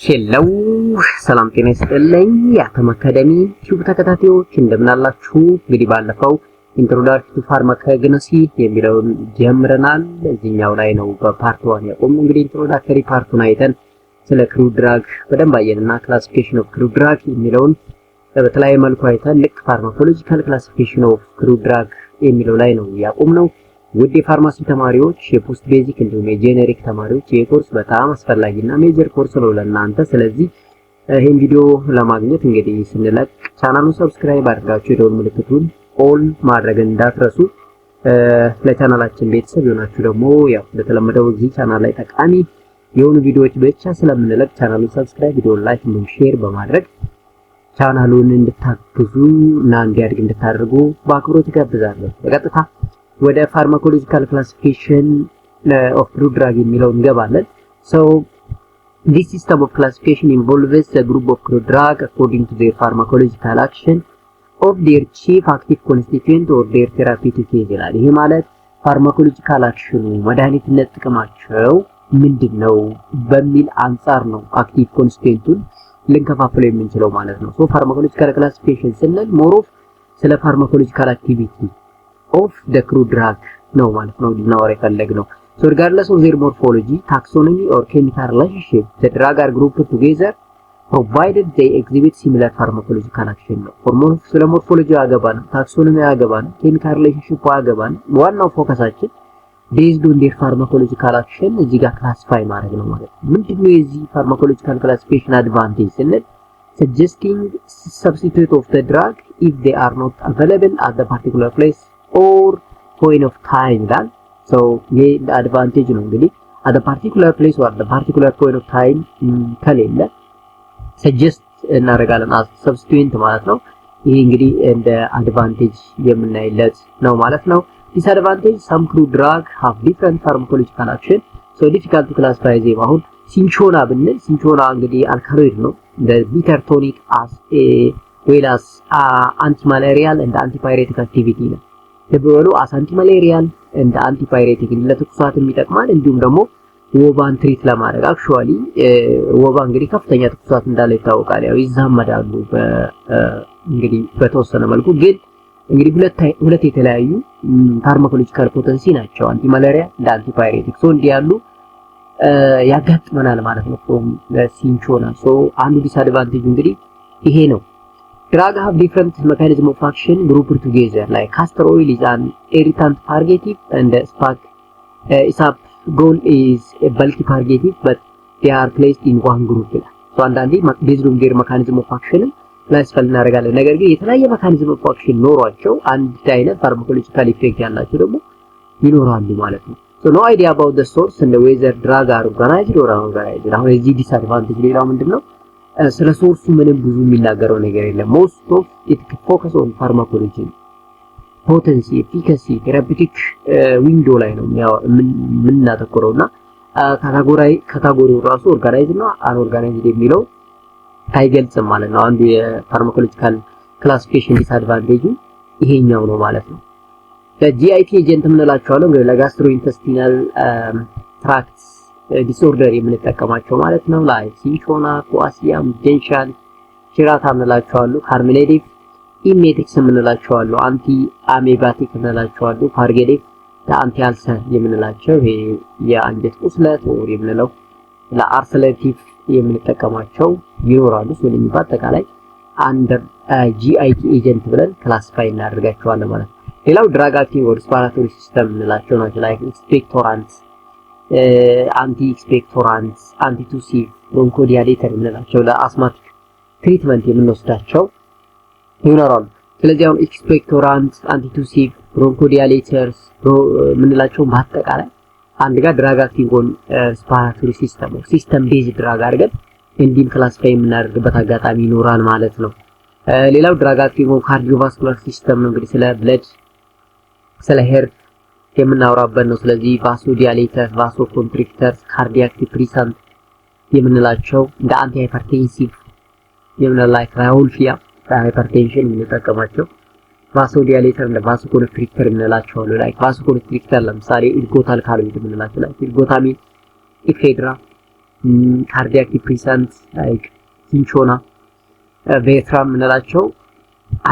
Hello፣ ሰላም ጤና ይስጥልኝ። የአተም አካዳሚ ቲዩብ ተከታታዮች እንደምን አላችሁ? እንግዲህ ባለፈው introduction to pharmacognosy የሚለውን ጀምረናል። እዚህኛው ላይ ነው በ part 1 ያቆምነው። እንግዲህ introductory part ኡን አይተን ስለ crude drug በደንብ አየንና classification of crude drug የሚለውን በተለያየ መልኩ አይተን ልክ pharmacological classification of crude drug የሚለው ላይ ነው ያቆምነው። ውድ የፋርማሲ ተማሪዎች፣ የ post basic እንዲሁም የ generic ተማሪዎች፣ ይህ ኮርስ በጣም አስፈላጊና major course ነው ለእናንተ። ስለዚህ ይህን ቪዲዮ ለማግኘት እንግዲህ ስንለቅ ቻናሉን subscribe አድርጋችሁ የደወል ምልክቱን all ማድረግ እንዳትረሱ። ለቻናላችን ቤተሰብ የሆናችሁ ደግሞ ያው እንደተለመደው እዚህ ቻናል ላይ ጠቃሚ የሆኑ ቪዲዮዎች ብቻ ስለምንለቅ ቻናሉን subscribe፣ ቪዲዮን like እንዲሁም share በማድረግ ቻናሉን እንድታግዙ እና እንዲያድግ እንድታደርጉ በአክብሮት እጋብዛለሁ። በቀጥታ ወደ pharmacological classification of crude drug የሚለው እንገባለን። So this system of classification involves a group of crude drug according to their pharmacological action of their chief active constituent or their therapeutic use ይላል። ይሄ ማለት pharmacological action ኑ መድኃኒትነት ጥቅማቸው ምንድን ነው በሚል አንጻር ነው active constituent ኡን ልንከፋፍለው የምንችለው ማለት ነው። So pharmacological classification ስንል more of ስለ pharmacological activity of the crude drug ነው ማለት ነው ልናወራ የፈለግነው። So regardless of their morphology, taxonomy or chemical relationship, the drug are grouped together provided they exhibit similar pharmacological action ነው። ስለ morphology አያገባንም፣ taxonomy አያገባንም፣ chemical relationship አያገባንም። ዋናው focus ኣችን based on their pharmacological action እዚህ ጋር classify ማድረግ ነው ማለት ነው። ምንድነው የዚህ pharmacological classification advantage ስንል suggesting substitute of the drug if they are not available at the particular place or point of time ይላል። So ይሄ advantage ነው። እንግዲህ at the particular place or at the particular point of time ከሌለ suggest እናደርጋለን as substituent ማለት ነው። ይሄ እንግዲህ እንደ advantage የምናይለት ነው ማለት ነው። Disadvantage: some crude drug have different pharmacological action, so difficult to classify them። አሁን cinchona ብንል cinchona እንግዲህ alkaloid ነው፣ እንደ bitter tonic as well as antimalarial and antipyretic activity ነው። ልብ በሉ፣ as antimalarial and antipyretic፣ ለትኩሳትም ይጠቅማል፣ እንዲሁም ደግሞ ወባን treat ለማድረግ። Actually ወባ እንግዲህ ከፍተኛ ትኩሳት እንዳለ ይታወቃል። ያው ይዛመዳሉ እንግዲህ በተወሰነ መልኩ፣ ግን እንግዲህ ሁለት የተለያዩ pharmacological potency ናቸው፣ antimalaria and antipyretic። So እንዲህ ያሉ ያጋጥመናል ማለት ነው from cinchona። So አንዱ disadvantage እንግዲህ ይሄ ነው። Drug have different mechanism of action grouped together, like castor oil is an irritant purgative and isabgol is a bulky purgative, but they are placed in one group ይላል። So አንዳንዴ based on their mechanism of action classify እናደርጋለን። ነገር ግን የተለያየ mechanism of action ኖሯቸው አንድ አይነት pharmacological effect ያላቸው ደግሞ ይኖራሉ ማለት ነው። So no idea about the source and whether drug are organized or unorganized። አሁን የዚህ disadvantage ሌላው ምንድነው? ስለ source ኡ ምንም ብዙ የሚናገረው ነገር የለም። Most of it focus on pharmacology፣ potency፣ efficacy፣ therapeutic window ላይ ነው የምናተኩረው እና category ው ራሱ organized ነው unorganized የሚለው አይገልጽም ማለት ነው። አንዱ የ pharmacological classification disadvantage ኡ ይሄኛው ነው ማለት ነው። ለ GIT agent የምንላቸው አለ፣ እንግዲህ ለ gastrointestinal tract disorder የምንጠቀማቸው ማለት ነው። Like cinchona፣ quassia፣ gentian፣ chirata የምንላቸው አሉ። Carminative emetics የምንላቸው አሉ። Anti amoebic የምንላቸው አሉ። Purgative፣ ለ anti ulcer የምንላቸው፣ ይሄ የአንጀት ቁስለት ወር የምንለው ለ ulcerative የምንጠቀማቸው ይኖራሉ። So በአጠቃላይ under GIT agent ብለን classify እናደርጋቸዋለን ማለት ነው። ሌላው drug acting on respiratory system የምንላቸው ናቸው። Like expectorant፣ anti expectorant፣ antitussive፣ bronchodilator የምንላቸው ለ asthmatic treatment የምንወስዳቸው ይኖራሉ። ስለዚህ አሁን expectorant፣ antitussive፣ bronchodilators የምንላቸው በአጠቃላይ አንድ ጋር drug acting on respiratory system፣ system based drug አድርገን እንዲህም classify የምናደርግበት አጋጣሚ ይኖራል ማለት ነው። ሌላው drug acting on cardiovascular system ነው። እንግዲህ ስለ blood፣ ስለ heart የምናወራበት ነው። ስለዚህ vasodilator፣ vasoconstrictors፣ cardiac depressant የምንላቸው፣ እንደ antihypertensive የምንላቸው like rauwolfia hypertension የምንጠቀማቸው፣ vasodilator እንደ vasoconstrictor የምንላቸው አሉ። Like vasoconstrictor ለምሳሌ ergot alkaloid የምንላቸው like ergotamine፣ ephedra Cardiac depressant like cinchona, veratrum የምንላቸው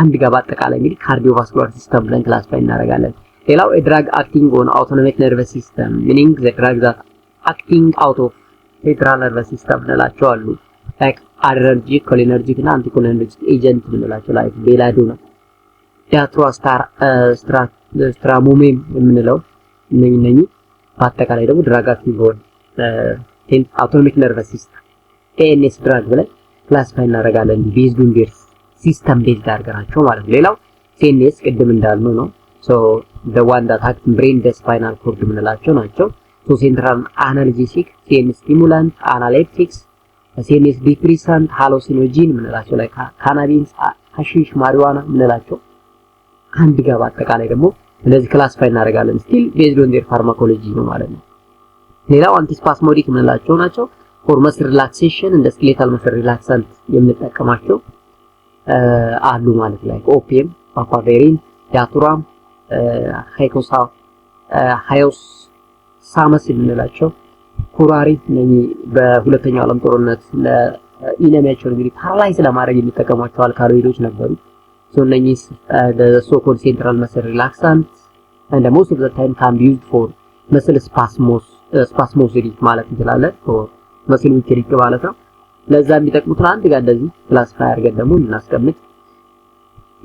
አንድ ጋር በአጠቃላይ እንግዲህ cardiovascular system ብለን classify እናደርጋለን። ሌላው drug acting on autonomic nervous system, meaning the drug that acting out of central nervous system እንላቸው አሉ። Like adrenergic, cholinergic እና anticholinergic agent የምንላቸው like belladonna, datura stramonium የምንለው እነኚህ በአጠቃላይ ደግሞ drug acting on autonomic nervous system ANS drug ብለን classify እናደርጋለን። Based on their system based አድርገናቸው ማለት ነው። ሌላው CNS ቅድም እንዳልነው ነው። So the one that act brain, the spinal cord የምንላቸው ናቸው። So central analgesic, CNS stimulant, analeptics, CNS depressant, hallucinogen የምንላቸው like cannabis, hashish, marijuana የምንላቸው አንድ ጋር በአጠቃላይ ደግሞ እንደዚህ classify እናደርጋለን። Still based on their pharmacology ነው ማለት ነው። ሌላው antispasmodic የምንላቸው ናቸው። For muscle relaxation እንደ skeletal muscle relaxant የምንጠቀማቸው አሉ ማለት like opium, papaverine, datura, ሃይኮሳ hyoscyamus የምንላቸው curare እነኚህ በሁለተኛው ዓለም ጦርነት ለ enemy ያቸውን እንግዲህ paralyze ለማድረግ የሚጠቀሟቸው alkaloid ኦች ነበሩ። So እነኚህ so called central muscle relaxant and most of the time can be used for muscle spasmodic ማለት እንችላለን። For muscle weakening ማለት ነው። ለዛ የሚጠቅሙትን አንድ ጋር እንደዚህ classify አድርገን ደግሞ ልናስቀምጥ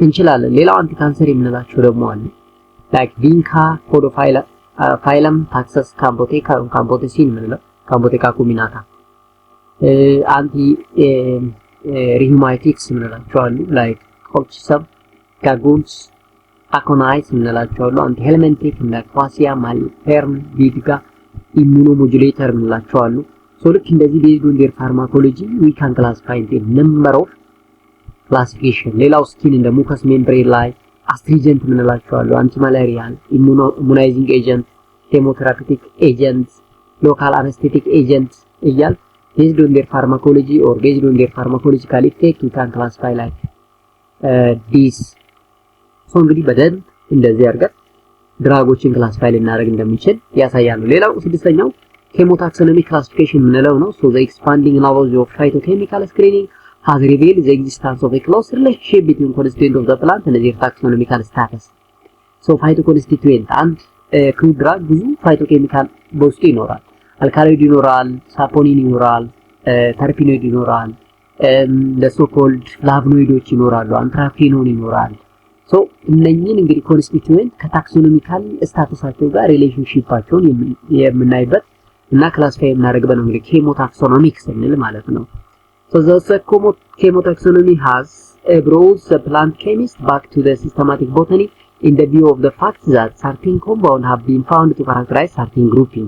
እንችላለን። ሌላው anti cancer የምንላቸው ደግሞ አሉ። Like vinca, podophyllum, taxus, cambotica, camptothecin የምንለው cambotica acuminata, anti rheumatics የምንላቸው አሉ። Like colchicum, guggulus, aconite የምንላቸው አሉ። Anthelmintic እነ quassia, maleperne, viga, immunomodulator የምንላቸው አሉ። So ልክ እንደዚህ based on their pharmacology, we can classify into number of classification። ሌላው skin እንደ mucous membrane ላይ astringent የምንላቸው አሉ። Antimalarial, immunizing agent, chemotherapeutic agent, local anesthetic agent እያል based on their pharmacology or based on their pharmacological effect, we can classify like this. So እንግዲህ በደንብ እንደዚህ አድርገን drug ኦችን classify ልናደርግ እንደምንችል ያሳያሉ። ሌላው ስድስተኛው chemotaxonomic classification የምንለው ነው። So the expanding knowledge of phytochemical screening has revealed the existence of a close relationship between constituent of the plant and their taxonomical status. So phytoconstituent አንድ crude drug ብዙ phytochemical በውስጡ ይኖራል። Alkaloid ይኖራል፣ saponin ይኖራል፣ terpenoid ይኖራል፣ ለ so called flavonoid ኦች ይኖራሉ፣ anthraquinone ይኖራል። So እነኚህን እንግዲህ constituent ከ taxonomical status ኣቸው ጋር relationship ኣቸውን የምናይበት እና classify የምናደርግበት ነው እንግዲህ chemotaxonomic ስንል ማለት ነው። So the chemotaxonomy has brought the plant chemist back to the systematic botany in the view of the fact that certain compound have been found to characterize certain grouping.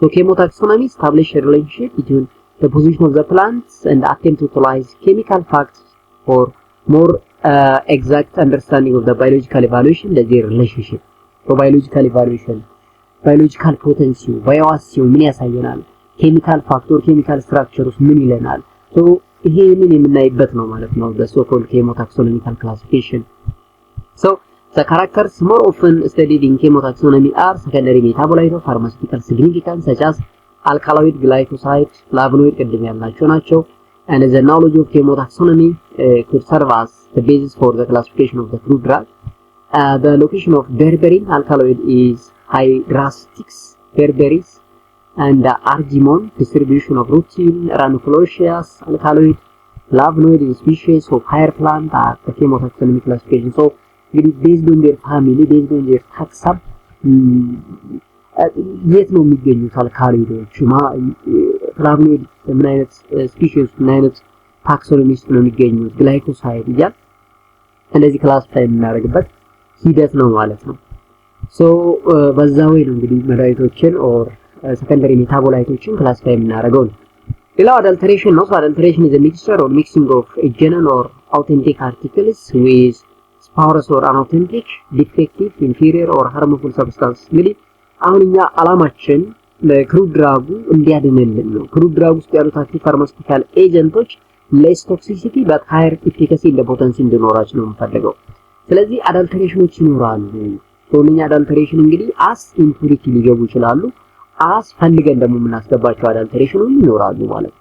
So chemotaxonomy establish a relationship between the position of the plants and attempt to utilize chemical facts for more exact understanding of the biological evaluation, their relationship. So biological evaluation, biological potency, bioassay ምን ያሳየናል? Chemical factor, chemical structure ውስጥ ምን ይለናል? So ይሄንን የምናይበት ነው ማለት ነው the so called chemotaxonomical classification. So the characters more often studied in chemotaxonomy are secondary metabolite of pharmaceutical significance, such as alkaloid, glycoside, flavonoid ቅድም ያልናቸው ናቸው። And the knowledge of chemotaxonomy could serve as the basis for the classification of the crude drug. The location of berberine alkaloid is Hydrastis berberis and Argemone, distribution of rutin, ranunculaceous alkaloid, flavonoid in species of higher plant are the chemotaxonomic classification. So እንግዲህ based on their family, based on their taxa የት ነው የሚገኙት alkaloid ኦች፣ flavonoid ምን አይነት species ምን አይነት taxonomy ውስጥ ነው የሚገኙት፣ glycoside እያል እንደዚህ classify የምናደርግበት ሂደት ነው ማለት ነው። So በዛ way ነው እንግዲህ መድኃኒቶችን or secondary metabolite ኦችን classify የምናደርገው ነው። ሌላው adulteration ነው። So adulteration is a mixture or mixing of a genuine or authentic articles with spurious or unauthentic, defective, inferior or harmful substance። እንግዲህ አሁን እኛ አላማችን crude drug ኡ እንዲያድንልን ነው። Crude drug ውስጥ ያሉት active pharmaceutical agent ኦች less toxicity but higher efficacy and potency እንዲኖራቸው ነው የምንፈልገው። ስለዚህ adulteration ኦች ይኖራሉ። እነኛ adulteration እንግዲህ as impurity ሊገቡ ይችላሉ፣ አስፈልገን ደግሞ የምናስገባቸው adulteration ኖች ይኖራሉ ማለት ነው።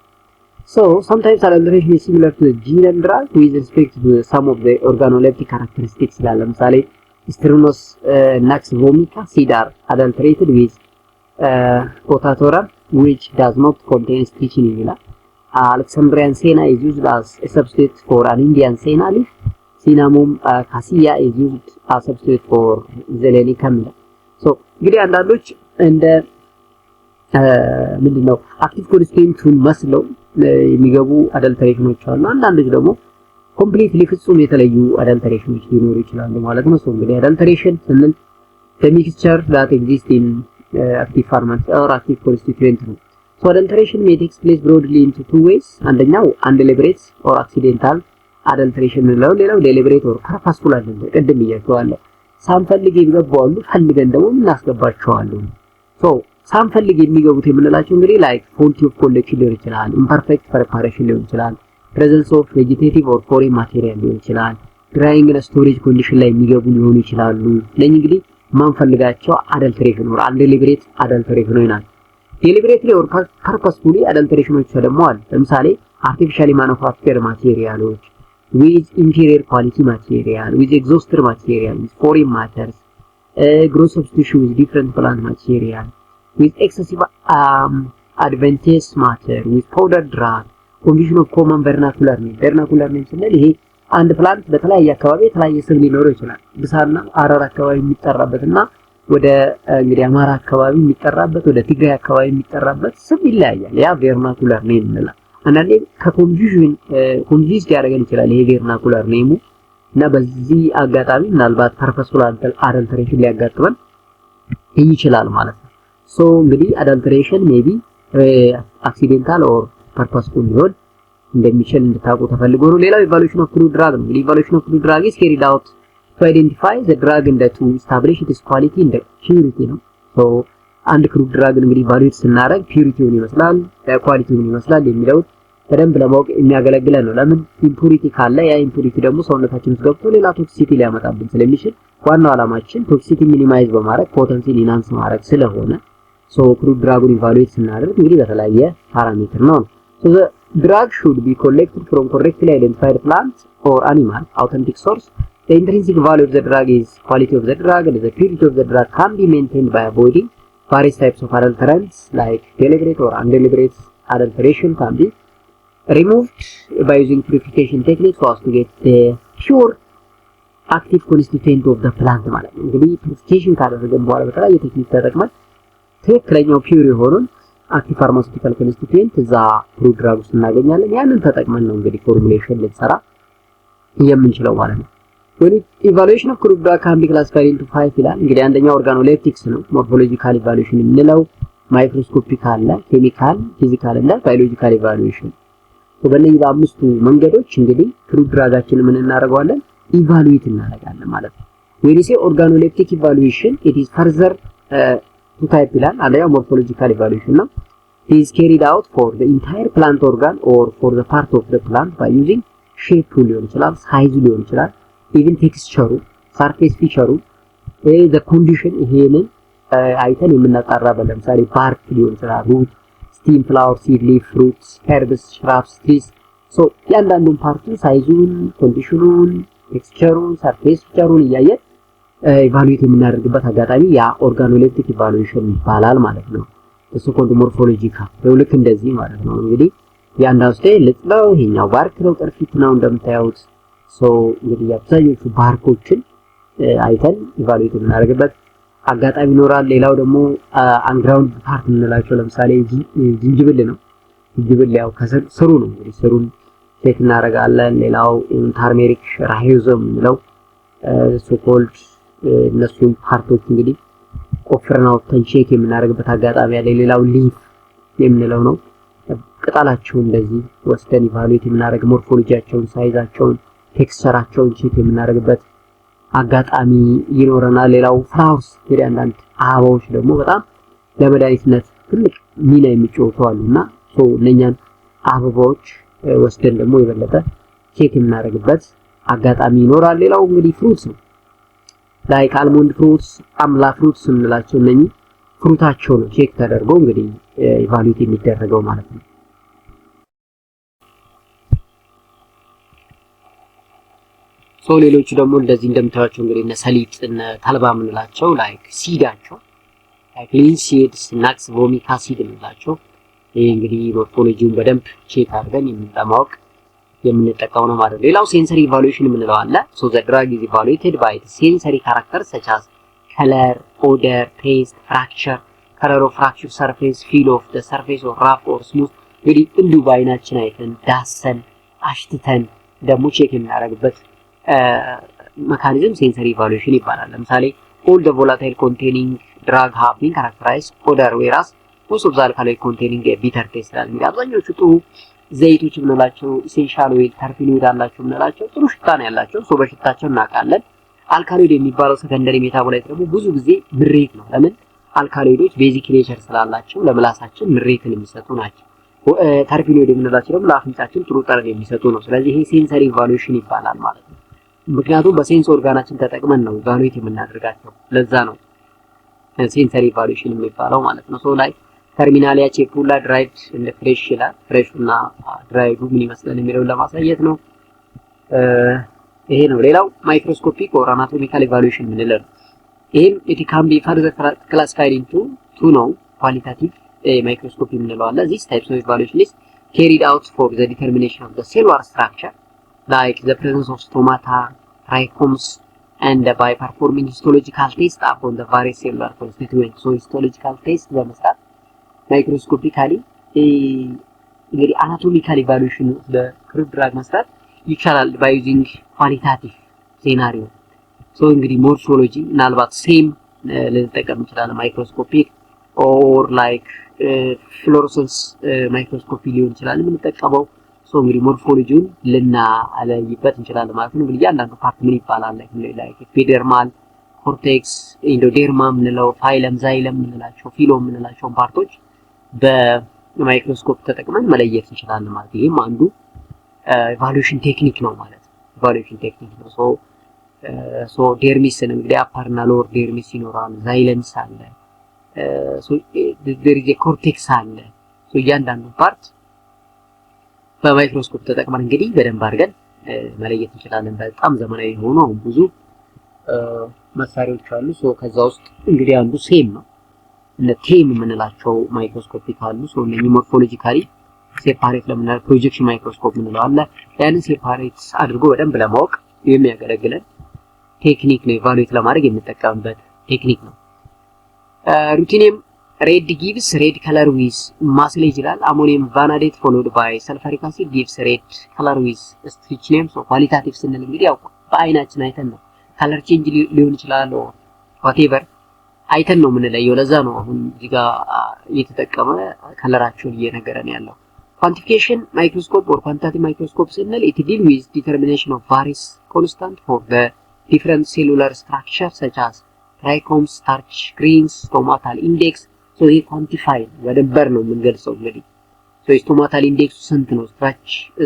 So sometimes adulteration is similar to the genuine drug with respect to some of the organoleptic characteristics ይላል። ለምሳሌ Strychnos nux vomica seed are adulterated with potatorum, which does not contain strychnine ይላል። Alexandrian senna is used as a substitute for an Indian senna leaf. Cinnamomum cassia is used as substitute for zeylanicum ይላል። So እንግዲህ አንዳንዶች እንደ ምንድን ነው active constituent ኡን መስለው የሚገቡ adulteration ኖች አሉ። አንዳንዶች ደግሞ completely ፍጹም የተለዩ adulteration ኖች ሊኖሩ ይችላሉ ማለት ነው። So እንግዲህ adulteration ስንል the mixture that exists in active pharmacy or active constituent ነው። So adulteration may takes place broadly into two ways። አንደኛው undeliberate or accidental adulteration እንለው፣ ሌላው deliberate or purposeful adulteration። ቅድም ብያቸዋለሁ። ሳንፈልግ የሚገቡ አሉ፣ ፈልገን ደግሞ የምናስገባቸው አሉ። So ሳንፈልግ የሚገቡት የምንላቸው እንግዲህ like faulty of collection ሊሆን ይችላል፣ imperfect preparation ሊሆን ይችላል፣ presence of vegetative or foreign material ሊሆን ይችላል፣ drying እና storage condition ላይ የሚገቡ ሊሆኑ ይችላሉ። እነኚህ እንግዲህ ማንፈልጋቸው adulteration or undeliberate adulteration ኖች ናቸው። Deliberately or purposefully adulteration ኖች ደግሞ አሉ። ለምሳሌ artificially manufactured material ኦች with inferior quality material, with exhausted material, with foreign matters, gross substitution with different plant material, with excessive adventitious matter, with powder drug, confusion of common vernacular name። Vernacular name ስንል ይሄ አንድ plant በተለያየ አካባቢ የተለያየ ስም ሊኖረው ይችላል። ብሳና ሐረር አካባቢ የሚጠራበት እና ወደ እንግዲህ አማራ አካባቢ የሚጠራበት፣ ወደ ትግራይ አካባቢ የሚጠራበት ስም ይለያያል። ያ vernacular name እንላለን። አንዳንዴ ከ confusion confuse ሊያደርገን ይችላል ይሄ vernacular name ኡ እና በዚህ አጋጣሚ ምናልባት purposeful adulteration ሊያጋጥመን ይችላል ማለት ነው። So እንግዲህ adulteration maybe accidental or purposeful ሊሆን እንደሚችል እንድታውቁ ተፈልጎ ነው። ሌላው evaluation of crude drug ነው። እንግዲህ evaluation of crude drug is carried out to identify the drug and to establish its quality and purity ነው። So አንድ crude drug ን እንግዲህ evaluate ስናደርግ purity ውን ይመስላል፣ quality ውን ይመስላል የሚለውን በደንብ ለማወቅ የሚያገለግለን ነው። ለምን impurity ካለ ያ impurity ደግሞ ሰውነታችን ውስጥ ገብቶ ሌላ toxicity ሊያመጣብን ስለሚችል ዋናው ዓላማችን toxicity minimize በማድረግ potency ን enhance ማድረግ ስለሆነ so crude drug ኡን evaluate ስናደርግ እንግዲህ በተለያየ parameter ነው። So the drug should be collected from correctly identified plant or animal, authentic source. The intrinsic value of the drug is quality of the drug, and the purity of the drug can be maintained by avoiding various types of adulterants like deliberate or undeliberate adulteration can be removed by using purification techniques so as to get the pure active constituent of the plant ማለት ነው። እንግዲህ purification ካደረገን በኋላ በተለያየ technique ተጠቅመን ትክክለኛው pure የሆነውን active pharmaceutical constituent እዛ crude drug ውስጥ እናገኛለን። ያንን ተጠቅመን ነው እንግዲህ formulation ልንሰራ የምንችለው ማለት ነው። When evaluation of crude drug can be classified into five ይላል። እንግዲህ አንደኛው organoleptics ነው፣ morphological evaluation የምንለው፣ microscopic አለ፣ ኬሚካል፣ physical እና biological evaluation። በእነዚህ በአምስቱ መንገዶች እንግዲህ crude drug ኣችንን ምን እናደርገዋለን? Evaluate እናደርጋለን ማለት ነው። When we say organoleptic evaluation, it is further two type ይላል። አንደኛው morphological evaluation ነው። It is carried out for the entire plant organ or for the part of the plant by using shape ሊሆን ይችላል፣ size ሊሆን ይችላል፣ even texture ኡ፣ surface feature ኡ፣ the condition ይሄንን አይተን የምናጣራበት ለምሳሌ bark ሊሆን ይችላል፣ root፣ stem፣ flower፣ seed፣ leaf፣ fruits፣ herbs፣ shrubs፣ trees። So ያንዳንዱን part ኡን size ኡን፣ condition ኑን፣ texture ኡን፣ surface feature ኡን እያየን evaluate የምናደርግበት አጋጣሚ ያ organoleptic evaluation ይባላል ማለት ነው። እሱ called morphological ነው። ልክ እንደዚህ ማለት ነው። እንግዲህ የአንዳንዱ ስቴ ልጥ ነው፣ ይሄኛው bark ነው፣ ቅርፊት ነው እንደምታዩት። So እንግዲህ አብዛኞቹ bark ኦችን አይተን evaluate የምናደርግበት አጋጣሚ ይኖራል። ሌላው ደግሞ unground part የምንላቸው ለምሳሌ ዝንጅብል ነው። ዝንጅብል ያው ከስሩ ነው፣ እንግዲህ ስሩን check እናደርጋለን። ሌላው turmeric rhizome የምንለው so called እነሱን part ኦች እንግዲህ ቆፍረን አውጥተን check የምናደርግበት አጋጣሚ አለ። ሌላው leaf የምንለው ነው። ቅጠላቸውን እንደዚህ ወስደን evaluate የምናደርግ morphology ያቸውን፣ size ኣቸውን፣ texture ኣቸውን check የምናደርግበት አጋጣሚ ይኖረናል። ሌላው flowers እንግዲህ አንዳንድ አበባዎች ደግሞ በጣም ለመድኃኒትነት ትልቅ ሚና የሚጫወቱ አሉና so እነኛን አበባዎች ወስደን ደግሞ የበለጠ check የምናደርግበት አጋጣሚ ይኖራል። ሌላው እንግዲህ fruits ነው። Like almond fruits፣ amla fruits የምንላቸው እነኚህ Fruit ኣቸው ነው check ተደርጎ እንግዲህ evaluate የሚደረገው ማለት ነው። So ሌሎቹ ደግሞ እንደዚህ እንደምታዩቸው እንግዲህ እነ ሰሊጥ፣ እነ ተልባ የምንላቸው like seed ኣቸው like linseeds፣ nux vomica seed የምንላቸው ይሄ እንግዲህ morphology ውን በደንብ check አድርገን ለማወቅ የምንጠቀመው ነው ማለት ነው። ሌላው sensory evaluation የምንለው አለ። So the drug is evaluated by sensory character such as color፣ odor፣ taste፣ fracture፣ color of fracture surface፣ feel of the surface or rough or smooth። እንግዲህ እንዲሁ በአይናችን አይተን፣ ዳሰን፣ አሽትተን ደግሞ check የምናደርግበት mechanism sensory evaluation ይባላል። ለምሳሌ all the volatile containing drug have been characterized odor, whereas most of the alkaloid containing bitter taste ይላል። እንግዲህ አብዛኞቹ ጥሩ ዘይቶች የምንላቸው፣ essential oil፣ terpenoid አላቸው የምንላቸው ጥሩ ሽታ ነው ያላቸው። So በሽታቸው እናውቃለን። Alkaloid የሚባለው secondary metabolite ደግሞ ብዙ ጊዜ ምሬት ነው። ለምን? Alkaloid ኦች basic nature ስላላቸው ለምላሳችን ምሬትን የሚሰጡ ናቸው። Terpenoid የምንላቸው ደግሞ ለአፍንጫችን ጥሩ ጠረን የሚሰጡ ነው። ስለዚህ ይሄ sensory evaluation ይባላል ማለት ነው። ምክንያቱም በ sense organ ኣችን ተጠቅመን ነው evaluate የምናደርጋቸው። ለዛ ነው sensory evaluation የሚባለው ማለት ነው። So like Terminalia chebula dried and fresh ይላል። Fresh ኡ እና dried ኡ ምን ይመስላል የሚለውን ለማሳየት ነው። ይሄ ነው። ሌላው microscopic or anatomical evaluation የምንለው ነው። ይሄም it can be further classified into two ነው። Qualitative microscopy የምንለው አለ። This types of evaluation is carried out for the determination of the cellular structure, like the presence of stomata, trichomes, and by performing histological test upon the various cellular constituents. So histological test በመስራት microscopically እንግዲህ anatomical evaluation በ crude drug መስራት ይቻላል by using qualitative scenario። So እንግዲህ morphology ምናልባት SEM ልንጠቀም እንችላለን፣ microscopic or like fluorescence microscopy ሊሆን ይችላል የምንጠቀመው። So እንግዲህ morphology ውን ልናለይበት እንችላለን ማለት ነው። እንግዲህ እያንዳንዱ part ምን ይባላል፣ like epidermal፣ cortex፣ endoderma የምንለው፣ phloem፣ xylem የምንላቸው፣ phloem የምንላቸውን part ኦች በማይክሮስኮፕ ተጠቅመን መለየት እንችላለን ማለት። ይህም አንዱ evaluation technique ነው ማለት ነው። Evaluation technique ነው። So dermis ን እንግዲህ upper እና lower dermis ይኖራል፣ xylems አለ፣ so there is cortex አለ። So እያንዳንዱ part በማይክሮስኮፕ ተጠቅመን እንግዲህ በደንብ አድርገን መለየት እንችላለን። በጣም ዘመናዊ የሆኑ አሁን ብዙ መሳሪያዎች አሉ። So ከዛ ውስጥ እንግዲህ አንዱ SEM ነው። እነ TEM የምንላቸው microscopic አሉ። So እነኚህ morphologically separate ለምናደርግ projection microscope የምንለው አለ። ያንን separate አድርጎ በደንብ ለማወቅ የሚያገለግለን technique ነው። Evaluate ለማድረግ የምንጠቀምበት technique ነው። Ruthenium red gives red color with mucilage ይላል። Ammonium vanadate followed by sulfuric acid gives red color with strychnine። So qualitative ስንል እንግዲህ ያው በአይናችን አይተን ነው። Color change ሊሆን ይችላል or whatever አይተን ነው የምንለየው። ለዛ ነው አሁን እዚህ ጋር እየተጠቀመ color ኣቸውን እየነገረን ያለው። Quantification microscope or quantitative microscope ስንል it deal with determination of various constant for the different cellular structure such as trichomes፣ starch grains፣ stomatal index። So ይሄ quantify በደንበር ነው የምንገልጸው። እንግዲህ so stomatal index ኡ ስንት ነው፣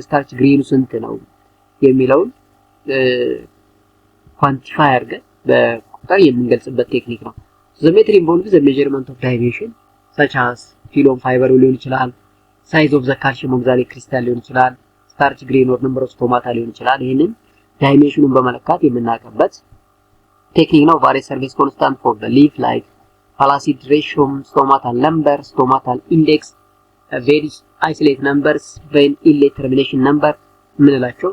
starch grain ኡ ስንት ነው የሚለውን quantify አድርገን በቁጥር የምንገልጽበት technique ነው። The method involves the measurement of dimension such as phloem fiber ሊሆን ይችላል፣ size of the calcium oxalate crystal ሊሆን ይችላል፣ starch grain or number of stomata ሊሆን ይችላል። ይህንን dimension ኑን በመለካት የምናውቅበት technique ነው። Various surface constant for the leaf like palisade ratio፣ stomatal number፣ stomatal index፣ vein islet numbers፣ vein inlet termination number የምንላቸው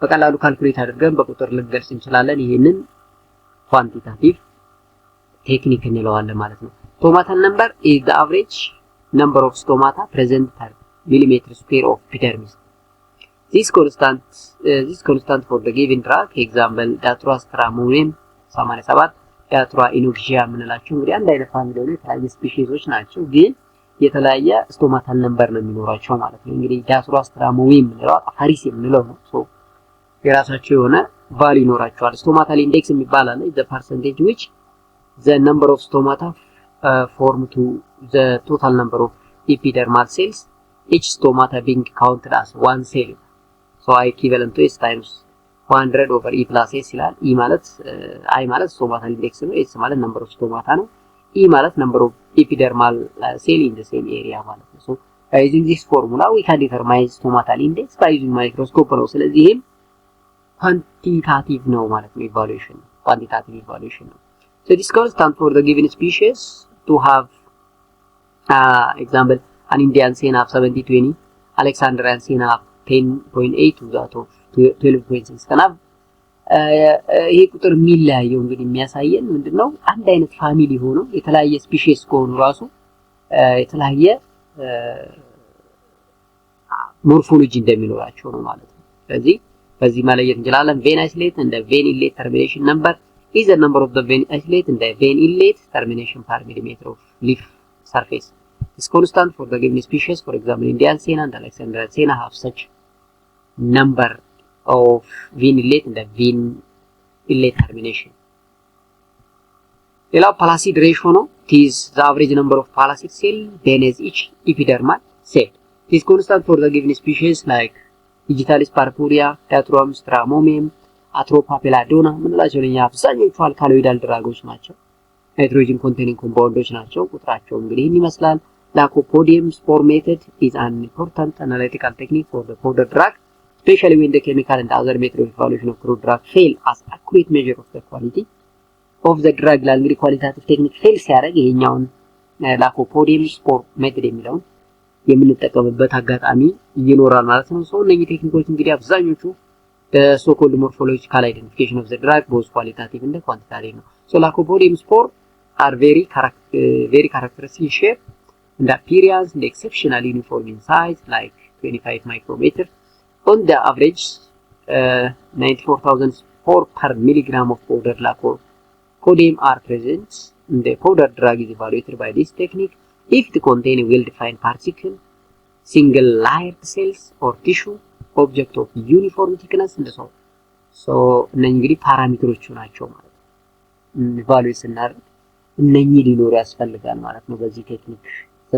በቀላሉ calculate አድርገን በቁጥር ልንገልጽ እንችላለን። ይህንን quantitative technique እንለዋለን ማለት ነው። Stomatal number is the average number of stomata present per millimeter square of epidermis. This constant for the given drug, example Datura stramonium 87፣ Datura inoxia የምንላቸው እንግዲህ አንድ አይነት family ሆነው የተለያየ species ኦች ናቸው፣ ግን የተለያየ stomatal number ነው የሚኖራቸው ማለት ነው። እንግዲህ Datura stramonium የምንለው አፋሪስ የምንለው ነው። So የራሳቸው የሆነ value ይኖራቸዋል። Stomatal index የሚባል አለ። The percentage which the number of stomata form to the total number of epidermal cells, each stomata being counted as one cell. So I equivalent to S times 100 over E plus S ይላል። E ማለት I ማለት stomatal index ነው። S ማለት number of stomata ነው። E ማለት number of epidermal cell in the same area ማለት ነው። So by using this formula, we can determine stomatal index by using microscope ነው። ስለዚህ ይሄም quantitative ነው ማለት ነው። Evaluation quantitative evaluation ነው። So this constant for the given species to have, example, an Indian senna have 70 20, Alexandrian senna have 10.8 to that of 12.6. Kanaaf ይሄ ቁጥር የሚለያየው እንግዲህ የሚያሳየን ምንድነው? አንድ አይነት family ሆኖ የተለያየ species ከሆኑ ራሱ የተለያየ morphology እንደሚኖራቸው ነው ማለት ነው። ስለዚህ በዚህ መለየት እንችላለን። Vein islet and vein inlet termination number is the number of the vein islet and vein inlet termination per millimeter of leaf surface. Is constant for the given species. For example, Indian senna and Alexandrian senna have such number of vein inlet and vein inlet termination. ሌላው palisade ratio ነው። It is the average number of palisade cell beneath each epidermal cell. It is constant for the given species like Digitalis purpurea, Datura stramonium, Atropa belladonna የምንላቸው እነኛ አብዛኞቹ alkaloidal drug ኦች ናቸው። Nitrogen containing compound ኦች ናቸው። ቁጥራቸው እንግዲህ ይህን ይመስላል። Lycopodium spore method is an important analytical technique for the powder drug, especially when the chemical and other method of evaluation of crude drug fail as accurate measure of the quality of the drug ይላል። እንግዲህ qualitative technique fail ሲያደርግ ይሄኛውን lycopodium spore method የሚለውን የምንጠቀምበት አጋጣሚ ይኖራል ማለት ነው። So እነኚህ technique ኦች እንግዲህ አብዛኞቹ so called morphological identification of the drug, both qualitative and quantitative ነው። So lycopodium spore are very characteristic shape and appearance and exceptionally uniform in size, like 25 micrometer. On the average, 94,000 spore per milligram of powder lycopodium are present. The powder drug is evaluated by this technique if it contain a well-defined particle, single layered cells or tissue, object of uniform thickness and so on. So እነኚህ እንግዲህ parameter ኦቹ ናቸው ማለት ነው። Evaluate ስናደርግ እነኚህ ሊኖሩ ያስፈልጋል ማለት ነው። በዚህ technique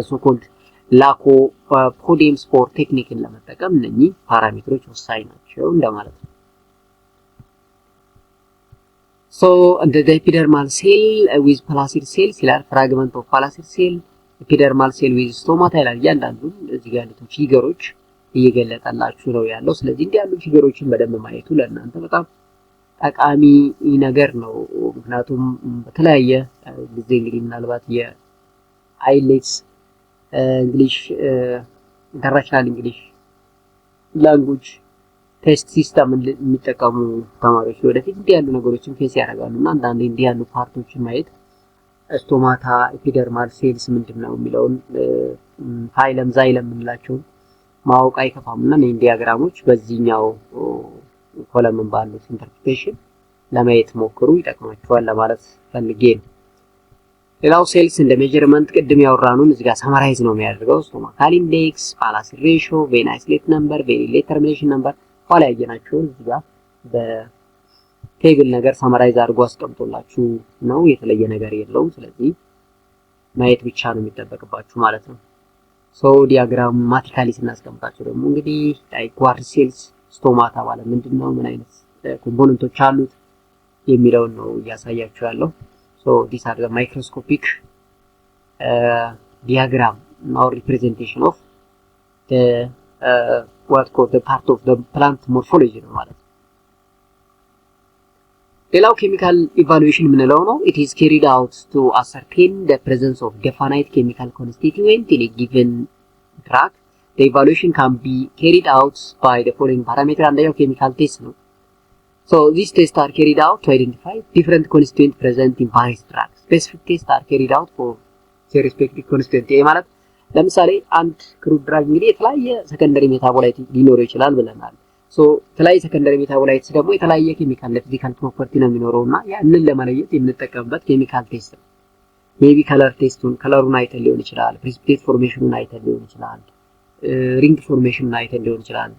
so called lycopodium spore technique ን ለመጠቀም እነኚህ parameter ኦች ወሳኝ ናቸው እንደማለት ነው። So እንደ epidermal cell with palisade cells ይላል። Fragment of palisade cell, epidermal cell with stomata ይላል። እያንዳንዱን እዚህ ጋር ያሉትን figure ኦች እየገለጠላችሁ ነው ያለው። ስለዚህ እንዲህ ያሉ figure ኦችን በደንብ ማየቱ ለእናንተ በጣም ጠቃሚ ነገር ነው። ምክንያቱም በተለያየ ጊዜ እንግዲህ ምናልባት የ IELTS English, International English Language Test System የሚጠቀሙ ተማሪዎች ወደፊት እንዲህ ያሉ ነገሮችን face ያደርጋሉ እና አንዳንዴ እንዲህ ያሉ part ኦችን ማየት stomata፣ epidermal cells ምንድን ነው የሚለውን phloem፣ xylem የምንላቸውን ማወቅ አይከፋም እና እነዚህን diagram ኦች በዚህኛው column ባሉት interpretation ለማየት ሞክሩ፣ ይጠቅማችኋል ለማለት ፈልጌ ነው። ሌላው cells and measurement ቅድም ያወራኑን እዚህ ጋር summarize ነው የሚያደርገው። Stomatal index፣ palisade ratio፣ vein islet number፣ vein inlet termination number ኋላ ያየናቸውን እዚህ ጋር በ table ነገር summarize አድርጎ አስቀምጦላችሁ ነው። የተለየ ነገር የለውም። ስለዚህ ማየት ብቻ ነው የሚጠበቅባችሁ ማለት ነው። So diagrammatically ስናስቀምጣቸው ደግሞ እንግዲህ like guard cells stomata ማለት ምንድን ነው፣ ምን አይነት component ኦች አሉት የሚለውን ነው እያሳያችሁ ያለው። So these are the microscopic diagram or representation of what call the part of the plant morphology ነው ማለት ነው። ሌላው chemical evaluation የምንለው ነው። It is carried out to ascertain the presence of definite chemical constituent in a given drug. The evaluation can be carried out by the following parameter. አንደኛው chemical test ነው። So these tests are carried out to identify different constituent present in various drugs. Specific tests are carried out for their respective constituent. ይሄ ማለት ለምሳሌ አንድ crude drug እንግዲህ የተለያየ secondary metabolite ሊኖረው ይችላል ብለናል። So የተለያየ secondary metabolites ደግሞ የተለያየ chemical physical property ነው የሚኖረው እና ያንን ለመለየት የምንጠቀምበት chemical test ነው። Maybe color test ኡን color ኡን አይተን ሊሆን ይችላል። Precipitate formation ኑን አይተን ሊሆን ይችላል። Ring formation ኑን አይተን ሊሆን ይችላል።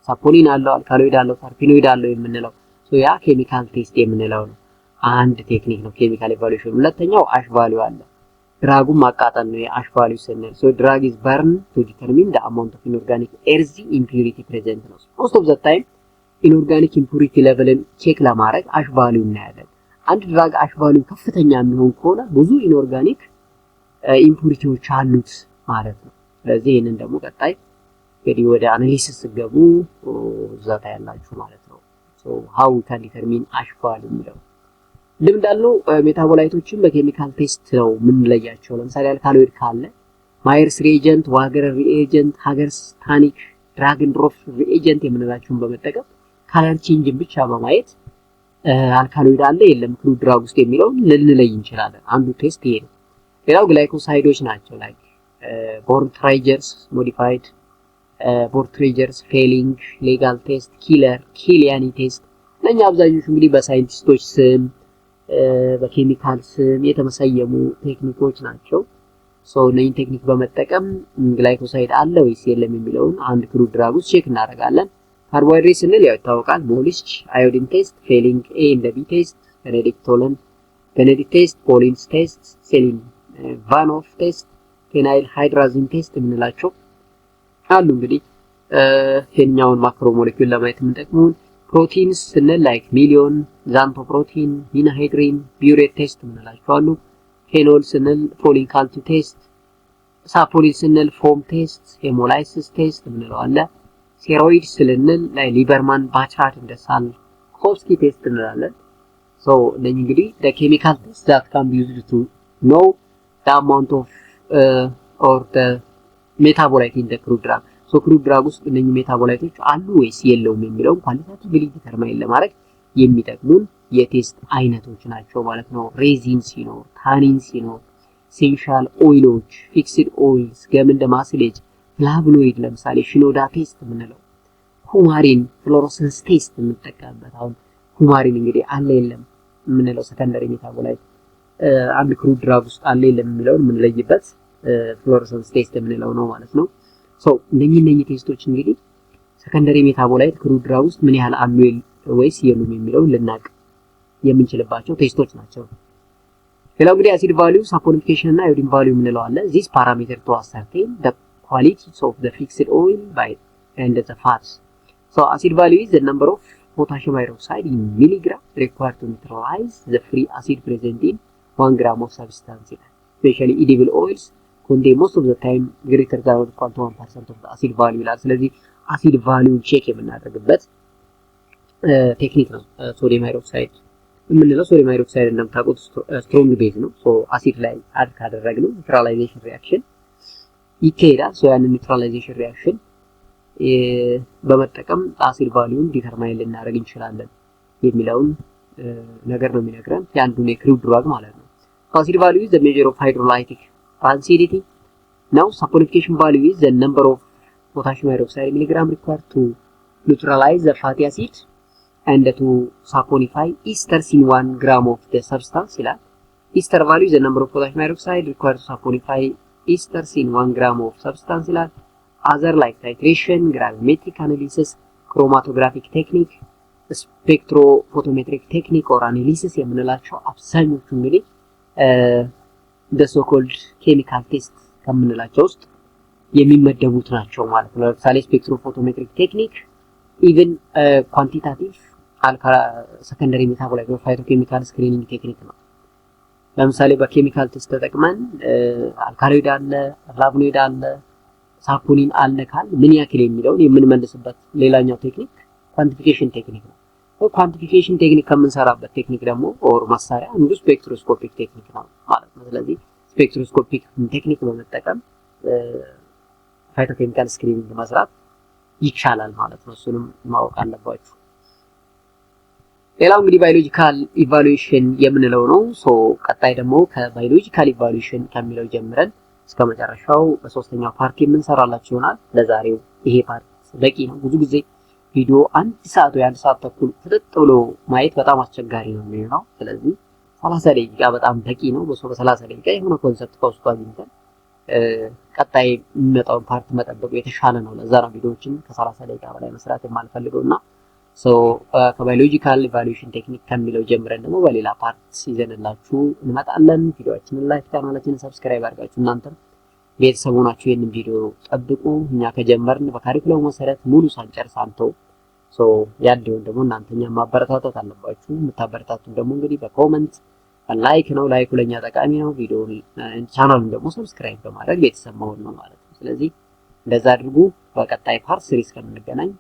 Saponin አለው፣ alkaloid አለው፣ terpenoid አለው የምንለው ያ chemical test የምንለው ነው። አንድ technique ነው chemical evaluation። ሁለተኛው ash value አለ። Drug ኡን ማቃጠል ነው የ ash value ስንል። So drug is burn to determine the amount of inorganic earthy impurity present ነው። Most of the time inorganic impurity level ን check ለማድረግ ash value እናያለን። አንድ drug ash value ከፍተኛ የሚሆን ከሆነ ብዙ inorganic impurity ዎች አሉት ማለት ነው። ስለዚህ ይህንን ደግሞ ቀጣይ እንግዲህ ወደ analysis ስትገቡ እዛ ታያላችሁ ማለት ነው። So how can determine ash value የሚለው ቅድም እንዳልነው metabolite ኦችን በ chemical test ነው የምንለያቸው። ለምሳሌ alkaloid ካለ Mayer's reagent፣ Wagner reagent፣ Hager's tannic፣ Dragendorff reagent የምንላቸውን በመጠቀም color change ን ብቻ በማየት alkaloid አለ የለም crude drug ውስጥ የሚለውን ልንለይ እንችላለን። አንዱ test ይሄ ነው። ሌላው glycoside ኦች ናቸው። Like Borntrager's modified Borntrager's፣ Fehling፣ Legal test፣ Keller፣ Kiliani test እነኛ አብዛኞቹ እንግዲህ በ scientist ኦች ስም በኬሚካል ስም የተሰየሙ technique ኦች ናቸው። So እነኝን technique በመጠቀም glycoside አለ ወይስ የለም የሚለውን አንድ crude drug ውስጥ check እናደርጋለን። ካርቦሃይድሬት ስንል ያው ይታወቃል። Molisch፣ iodine test፣ Fehling A and B test፣ Benedict Tollens Benedict test፣ Paulin's test፣ Seliwanoff test፣ phenyl hydrazine test የምንላቸው አሉ። እንግዲህ ይሄኛውን macromolecule ለማየት የምንጠቅሙን proteins ስንል like melon፣ xanthoprotein፣ ninhydrin፣ biuret test የምንላቸው አሉ። Phenol ስንል Folin Calciotto test፣ saponin ስንል foam test፣ hemolysis test የምንለው አለ። ስቴሮይድ ስንል ላይ Liebermann Burchard and Salkowski test እንላለን። So እነኚህ እንግዲህ the chemical test that can be used to know the amount of or the metabolite in the crude drug. So crude drug ውስጥ እነኚህ metabolite ኦች አሉ ወይስ የለውም የሚለውን quantitatively determine ለማድረግ የሚጠቅሙን የ test አይነቶች ናቸው ማለት ነው። Resin ሲኖር፣ tannin ሲኖር፣ essential oil ኦች፣ fixed oils፣ gum and mucilage፣ flavonoid ለምሳሌ Shinoda test የምንለው፣ coumarin fluorescence test የምንጠቀምበት። አሁን coumarin እንግዲህ አለ የለም የምንለው secondary metabolite አንድ crude drug ውስጥ አለ የለም የሚለውን የምንለይበት fluorescence test የምንለው ነው ማለት ነው። So እነኚህ test ኦች እንግዲህ secondary metabolite crude drug ውስጥ ምን ያህል አሉ ወይስ የሉም የሚለውን ልናቅ የምንችልባቸው test ኦች ናቸው። ሌላው እንግዲህ acid value፣ saponification እና iodine value የምንለው አለ። This parameter to ascertain the qualities of the fixed oil by and the fats. So acid value is the number of potassium hydroxide in milligram required to neutralize the free acid present in 1 gram of substance ይላል። Especially edible oils contain most of the time greater than or equal to 1% of the acid value ይላል። ስለዚህ acid value ን check የምናደርግበት technique ነው። Sodium hydroxide የምንለው sodium hydroxide እንደምታውቁት strong base ነው። So acid ላይ add ካደረግነው neutralization reaction ይካሄዳል። So ያንን neutralization reaction በመጠቀም acid value ን determine ልናደርግ እንችላለን የሚለውን ነገር ነው የሚነግረን የአንዱን የ crude drug ማለት ነው። Acid value is the measure of hydrolytic rancidity ነው። Saponification value is the number of potassium hydroxide milligram required to neutralize the fatty acid and to saponify esters in 1 gram of the substance ይላል። Ester value the number of potassium hydroxide required to saponify esters in 1 gram of substance ይላል። Other like titration፣ gravimetric analysis፣ chromatographic technique፣ spectrophotometric technique or analysis የምንላቸው አብዛኞቹ እንግዲህ the so called chemical test ከምንላቸው ውስጥ የሚመደቡት ናቸው ማለት ነው። ለምሳሌ spectrophotometric technique even quantitative secondary metabolite phytochemical screening technique ነው። ለምሳሌ በ chemical test ተጠቅመን alkaloid አለ፣ flavonoid አለ፣ saponin አለ ካል ምን ያክል የሚለውን የምንመልስበት ሌላኛው technique quantification technique ነው። Quantification technique ከምንሰራበት technique ደግሞ or መሳሪያ አንዱ spectroscopic technique ነው ማለት ነው። ስለዚህ spectroscopic technique በመጠቀም phytochemical screening መስራት ይቻላል ማለት ነው። እሱንም ማወቅ አለባችሁ። ሌላው እንግዲህ biological evaluation የምንለው ነው። So ቀጣይ ደግሞ ከ biological evaluation ከሚለው ጀምረን እስከ መጨረሻው በሶስተኛው part የምንሰራላችሁ ይሆናል። ለዛሬው ይሄ part በቂ ነው። ብዙ ጊዜ ቪዲዮ 1 ሰዓት ወይ 1 ሰዓት ተኩል ፍጥጥ ብሎ ማየት በጣም አስቸጋሪ ነው የሚሆነው። ስለዚህ 30 ደቂቃ በጣም በቂ ነው። በ30 ደቂቃ የሆነ concept ከውስጡ አግኝተን ቀጣይ የሚመጣውን part መጠበቁ የተሻለ ነው። ለዛ ነው ቪዲዮዎችን ከ30 ደቂቃ በላይ መስራት የማልፈልገው እና ከ biological evaluation technique ከሚለው ጀምረን ደግሞ በሌላ part ይዘንላችሁ እንመጣለን። ቪዲዮአችንን like፣ ቻናላችንን subscribe አድርጋችሁ እናንተም ቤተሰብ ሆናችሁ ይህንን ቪዲዮ ጠብቁ። እኛ ከጀመርን በ curriculum ኡ መሰረት ሙሉ ሳንጨርስ አንተው። So ያ እንዲሆን ደግሞ እናንተ እኛን ማበረታታት አለባችሁ። የምታበረታቱን ደግሞ እንግዲህ በ comment፣ like ነው። Like ኡ ለኛ ጠቃሚ ነው። ቪዲዮውን ቻናሉን ደግሞ subscribe በማድረግ ቤተሰብ መሆን ነው ማለት ነው። ስለዚህ እንደዛ አድርጉ። በቀጣይ part 3 እስከምንገናኝ